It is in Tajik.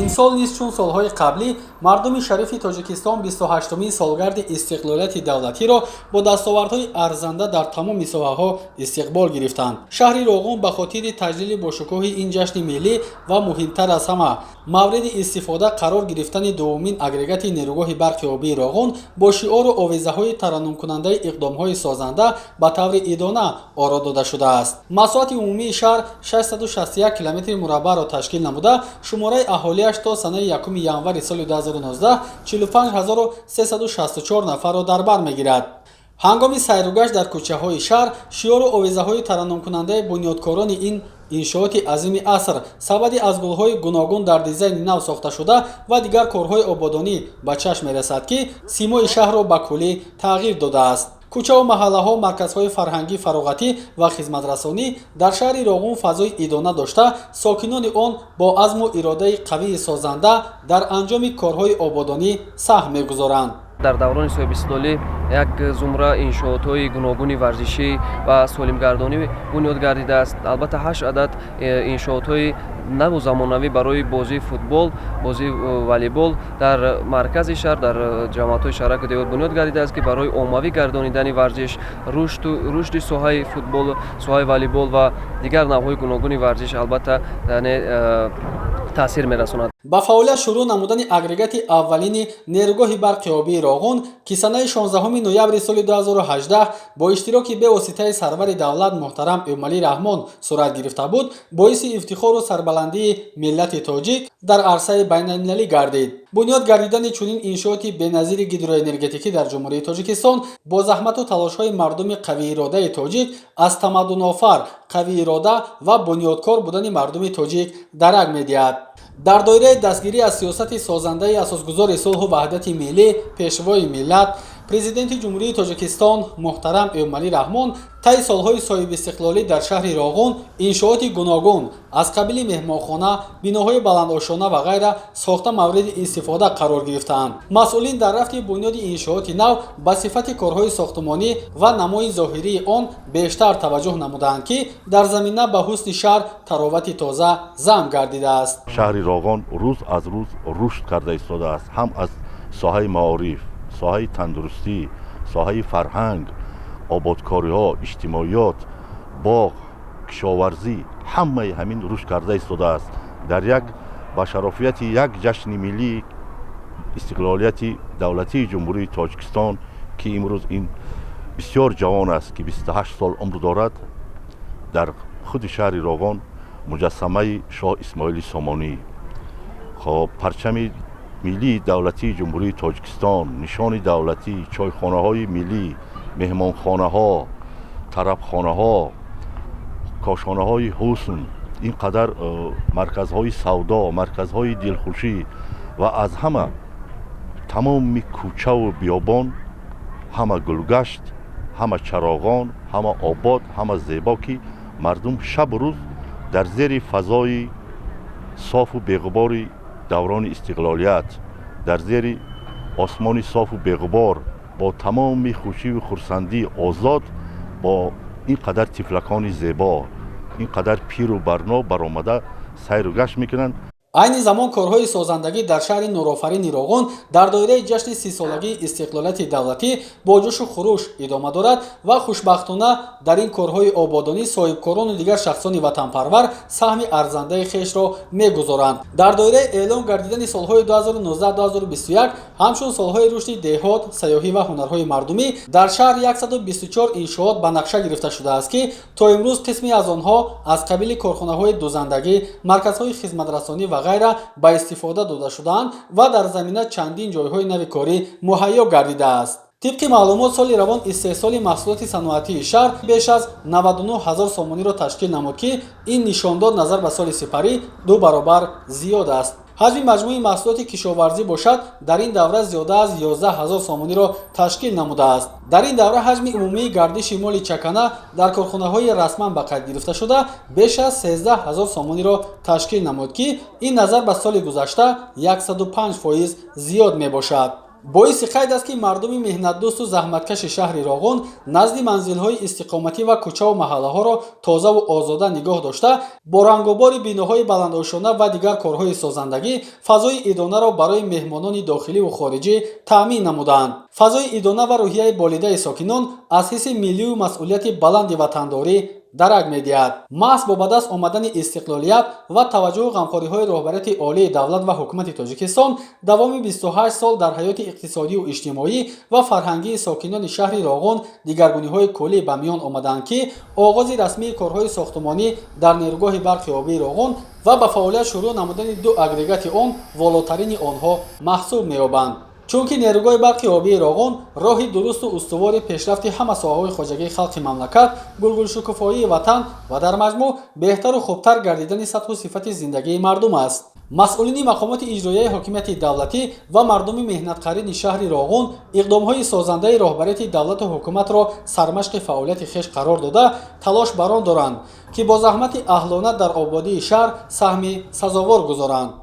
Имсол низ, чун солҳои қаблӣ, мардуми шарифи Тоҷикистон 28-умин солгарди истиқлолияти давлатиро бо дастовардҳои арзанда дар тамоми соҳаҳо истиқбол гирифтанд. Шаҳри Роғун ба хотири таҷлили бошукӯҳи ин ҷашни миллӣ ва, муҳимтар аз ҳама, мавриди истифода қарор гирифтани дуввумин агрегати нерӯгоҳи барқи обии Роғун бо шиору овезаҳои тараннумкунандаи иқдомҳои созанда ба таври идона оро дода шудааст. Масоҳати умумии шаҳр 661 километри мураббаъро ташкил намуда, шумораи аҳолиаш то санаи 1 январи соли 2019 45 364 нафарро дар бар мегирад. Ҳангоми сайругашт дар кӯчаҳои шаҳр шиору овезаҳои тараннумкунандаи бунёдкорони ин иншооти азими аср, сабади аз гулҳои гуногун дар дизайни нав сохташуда ва дигар корҳои ободонӣ ба чашм мерасад, ки симои шаҳрро ба куллӣ тағйир додааст. Кӯчаву маҳаллаҳо, марказҳои фарҳангӣ, фароғатӣ ва хизматрасонӣ дар шаҳри Роғун фазои идона дошта, сокинони он бо азму иродаи қавии созанда дар анҷоми корҳои ободонӣ саҳм мегузоранд. Дар даврони соҳибистиқлолӣ як зумра иншоотҳои гуногуни варзишӣ ва солимгардонӣ бунёд гардидааст. Албатта, ҳашт адад иншоотҳои наву замонавӣ барои бозии футбол, бозии волейбол дар маркази шаҳр, дар ҷамоатҳои шаҳраку деҳот бунёд гардидааст, ки барои оммавӣ гардонидани варзиш, рушди соҳаи футбол, соҳаи волейбол ва дигар навъҳои гуногуни варзиш, албатта, яъне таъсир мерасонад. Ба фаъолият шурӯъ намудани агрегати аввалини нерӯгоҳи барқи обии Роғун, ки санаи 16 ноябри соли 2018 бо иштироки бевоситаи сарвари давлат муҳтарам Эмомалӣ Раҳмон сурат гирифта буд, боиси ифтихору сарбаландии миллати тоҷик дар арсаи байналмилалӣ гардид. Бунёд гардидани чунин иншооти беназири гидроэнергетикӣ дар Ҷумҳурии Тоҷикистон бо заҳмату талошҳои мардуми қавииродаи тоҷик аз тамаддунофар, қавиирода ва бунёдкор будани мардуми тоҷик дарак медиҳад. Дар доираи дастгирӣ аз сиёсати созандаи асосгузори сулҳу ваҳдати миллӣ, Пешвои миллат, Президенти Ҷумҳурии Тоҷикистон муҳтарам Эмомалӣ Раҳмон, таи солҳои соҳибистиқлолӣ дар шаҳри Роғун иншооти гуногун аз қабили меҳмонхона, биноҳои баландошёна ва ғайра сохта, мавриди истифода қарор гирифтаанд. Масъулин дар рафти бунёди иншооти нав ба сифати корҳои сохтумонӣ ва намои зоҳирии он бештар таваҷҷӯҳ намудаанд, ки дар замина ба ҳусни шаҳр таровати тоза зам гардидааст. Шаҳри Роғон рӯз аз рӯз рушд карда истодааст, ҳам аз соҳаи маориф, соҳаи тандурустӣ, соҳаи фарҳанг, ободкориҳо, иҷтимоиёт, боғ, кишоварзӣ, ҳамаи ҳамин рушд карда истодааст. Дар як ба шарофияти як ҷашни миллӣ, истиқлолияти давлатии Ҷумҳурии Тоҷикистон, ки имрӯз ин бисёр ҷавон аст, ки 28 сол умр дорад, дар худи шаҳри Роғон муҷассамаи Шоҳ Исмоили Сомонӣ, хоб, парчами миллии давлатии Ҷумҳурии Тоҷикистон, нишони давлатӣ, чойхонаҳои миллӣ, меҳмонхонаҳо, тарабхонаҳо, кошонаҳои ҳусн, ин қадар марказҳои савдо, марказҳои дилхушӣ ва аз ҳама тамоми кӯчаву биёбон ҳама гулгашт, ҳама чароғон, ҳама обод, ҳама зебо, ки мардум шабу рӯз дар зери фазои софу беғубори даврони истиқлолият, дар зери осмони софу беғубор, бо тамоми хушиву хурсандӣ, озод, бо ин қадар тифлакони зебо, ин қадар пиру барно баромада сайру гашт мекунанд. Айни замон корҳои созандагӣ дар шаҳри нурофарини Роғун дар доираи ҷашни 30-солагии истиқлолияти давлатӣ бо ҷӯшу хуруш идома дорад ва хушбахтона дар ин корҳои ободонӣ соҳибкорону дигар шахсони ватанпарвар саҳми арзандаи хешро мегузоранд. Дар доираи эълон гардидани солҳои 2019-2021 ҳамчун солҳои рушди деҳот, сайёҳӣ ва ҳунарҳои мардумӣ дар шаҳр 124 иншоот ба нақша гирифта шудааст, ки то имрӯз қисме аз онҳо аз қабили корхонаҳои дузандагӣ, марказҳои хизматрасонӣ ва ғайра ба истифода дода шудаанд ва дар замина чандин ҷойҳои нави корӣ муҳайё гардидааст. Тибқи маълумот, соли равон истеҳсоли маҳсулоти саноатии шаҳр беш аз 99 ҳазор сомониро ташкил намуд, ки ин нишондод назар ба соли сипарӣ ду баробар зиёд аст. Ҳаҷми маҷмӯи маҳсулоти кишоварзӣ бошад, дар ин давра зиёда аз 11 ҳазор сомониро ташкил намудааст. Дар ин давра ҳаҷми умумии гардиши моли чакана дар корхонаҳои расман ба қайд гирифташуда беш аз 13 ҳазор сомониро ташкил намуд, ки ин назар ба соли гузашта 105% зиёд мебошад. Боиси қайд аст, ки мардуми меҳнатдӯсту заҳматкаши шаҳри Роғун назди манзилҳои истиқоматӣ ва кӯчаву маҳаллаҳоро тозаву озода нигоҳ дошта, бо рангобори биноҳои баландошёна ва дигар корҳои созандагӣ фазои идонаро барои меҳмонони дохиливу хориҷӣ таъмин намуданд. Фазои идона ва рӯҳияи болидаи сокинон аз ҳисси миллию масъулияти баланди ватандорӣ дарак медиҳад. Маҳз бо ба даст омадани истиқлолият ва таваҷҷӯҳу ғамхориҳои роҳбарияти олии давлат ва ҳукумати Тоҷикистон давоми 28 сол дар ҳаёти иқтисодию иҷтимоӣ ва фарҳангии сокинони шаҳри Роғун дигаргуниҳои куллӣ ба миён омаданд, ки оғози расмии корҳои сохтумонӣ дар нерӯгоҳи барқи обии Роғун ва ба фаъолият шурӯъ намудани ду агрегати он волотарини онҳо маҳсуб меёбанд. Чунки нерӯгоҳи барқи обии Роғун роҳи дурусту устувори пешрафти ҳама соҳаҳои хоҷагии халқи мамлакат, гулгулшукуфоии ватан ва дар маҷмӯъ беҳтару хубтар гардидани сатҳу сифати зиндагии мардум аст. Масъулини мақомоти иҷроияи ҳокимияти давлатӣ ва мардуми меҳнатқарини шаҳри Роғун иқдомҳои созандаи роҳбарияти давлату ҳукуматро сармашқи фаъолияти хеш қарор дода, талош бар он доранд, ки бо заҳмати аҳлона дар ободии шаҳр саҳми сазовор гузоранд.